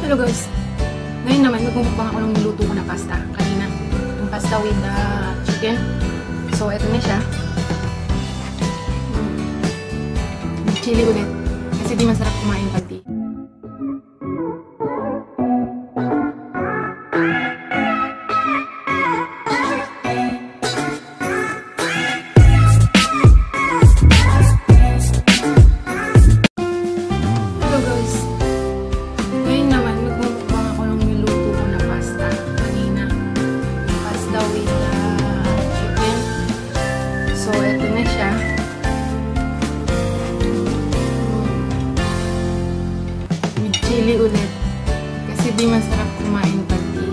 Hello guys! Ngayon naman, magmumukbang ako ng niluto ko na pasta kanina. Yung pasta with the chicken. So, eto na siya. Chili ulit. Kasi di masarap kumain pag di. Hello guys! Ngayon naman, magmumukbang ako ng niluto ko na pasta kanina. Pasta with the chicken. So, eto na siya. With chili ulit. Kasi di masarap kumain pag di.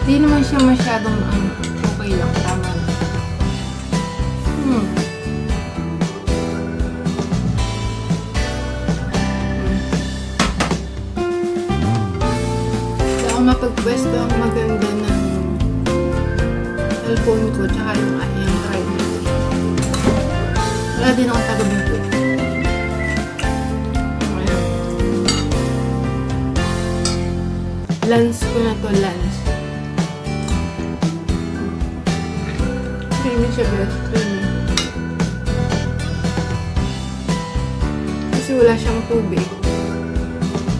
Di naman siya masyadong okay lang. Tama lang. Ako mapagpwesto ang maganda ng cellphone ko tsaka yung tripod. Wala din akong taga-video. Ayan. Lens ko na to, lens. Creamy siya guys, creamy. Kasi wala siyang tubig.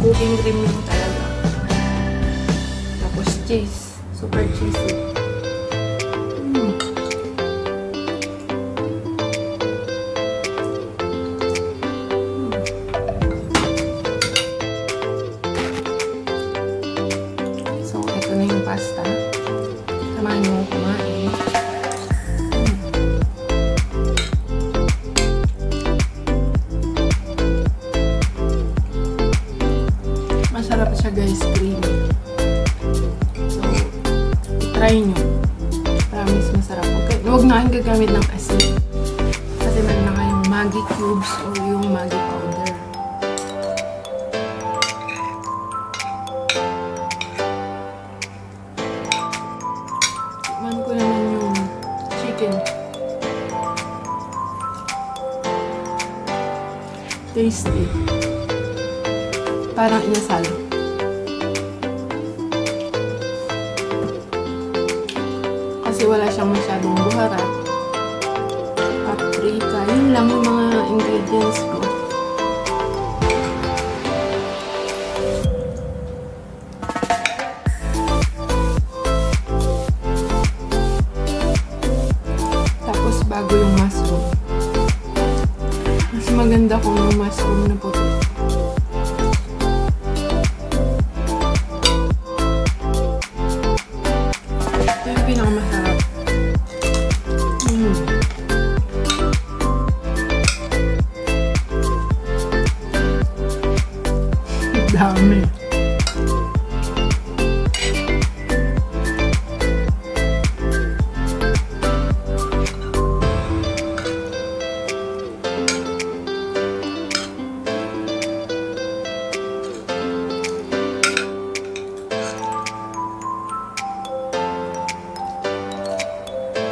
Cooking cream lang talaga. Tapos cheese. Super cheesy. So, ito na yung pasta. Samahan niyo kumain. Masarap siya guys, creamy. So, i-try nyo. Promise, masarap. Okay. Huwag na kayong gagamit ng asin. Kasi meron na kayong Maggi cubes or yung Maggi powder. Tikman ko naman yung chicken. Tasty. Parang inasal. Kasi wala siyang masyadong buharat. Paprika. Yun lang yung mga ingredients ko. Tapos bago yung mushroom. Mas maganda kung yung mushroom na puti. Ito yung pinakamasarap. Dami.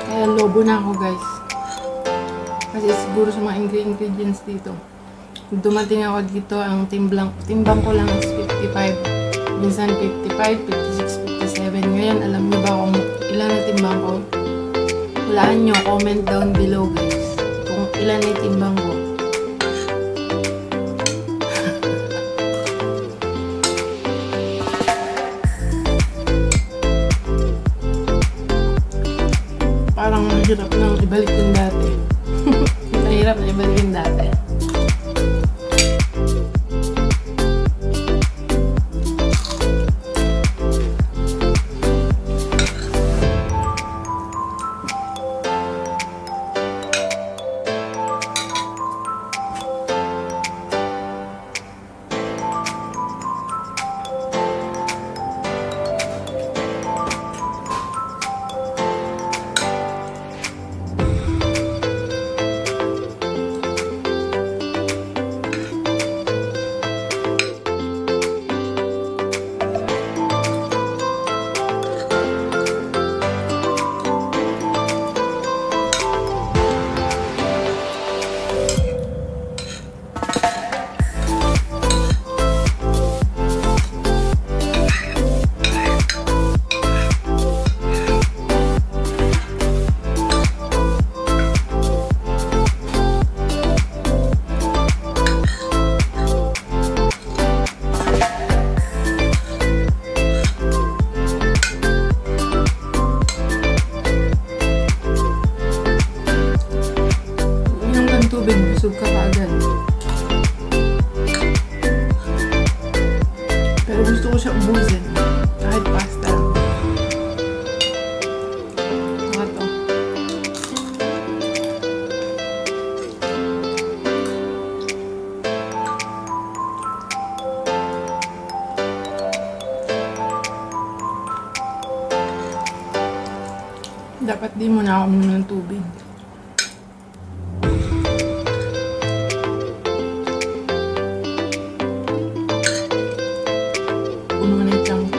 Kaya lobo na ako guys. Kasi siguro sa mga ingredients dito. Dumating ako dito, ang timbang ko lang is 55. Minsan 55, 56, 57. Ngayon, alam niyo ba kung ilan na timbang ko? Hulaan nyo, comment down below guys, kung ilan na timbang ko. Parang mahirap nang ibalik yung dati. Mahirap na ibalik yung dati. Pero gusto ko siya ubusin. Kahit pasta lang. Saka to. Dapat di muna ako uminom ng tubig. Puno na yung tiyan ko.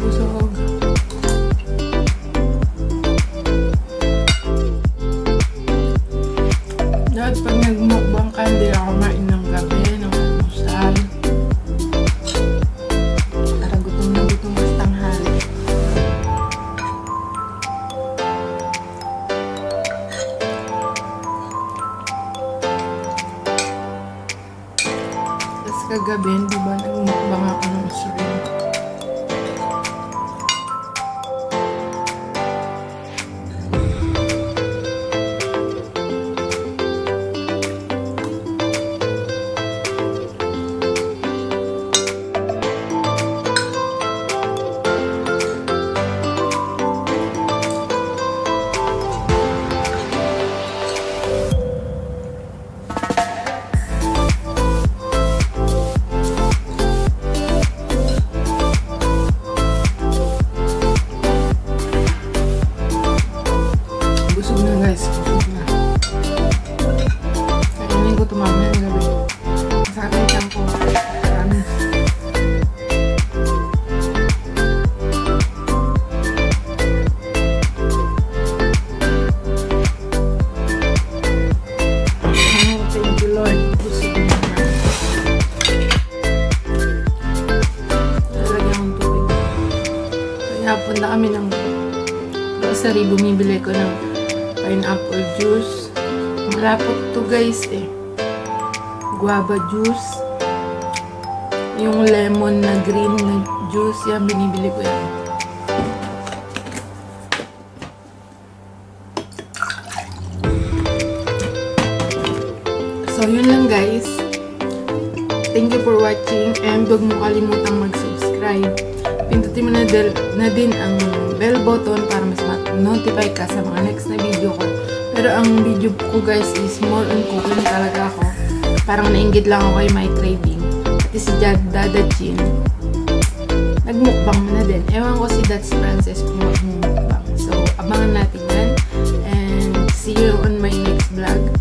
Busog. Dapat pag nagmukbang ka, hindi ako kumain ng gabi, ng almusal. Para gutom na gutom mas tanghali. Tapos kagabi, di ba, nagmukbang ako ng shrimp. Busog na, guys, busog na. Kainin ko ito mamaya ng gabi. Masakit na yung tiyan ko. Promise. Oh, thank you, Lord. Busog na. Lalagyan akong tubig. Kaya punta kami ng grocery. Bumibili ko ng pineapple juice. Malapot to, guys, eh. Guava juice. Yung lemon na green na juice. Yan, binibili ko yan. So, yun lang, guys. Thank you for watching. And huwag mo kalimutang mag-subscribe. Pindutin mo na din ang bell button para mas ma-notify ka sa mga next na video ko. Pero ang video ko, guys, is more on cooking talaga ako. Parang nainggit lang ako kay My Craving. Pati si Dada Chin. Nagmukbang na din. Ewan ko si That's Francis kung magmumukbang. So, abangan natin yan. And see you on my next vlog.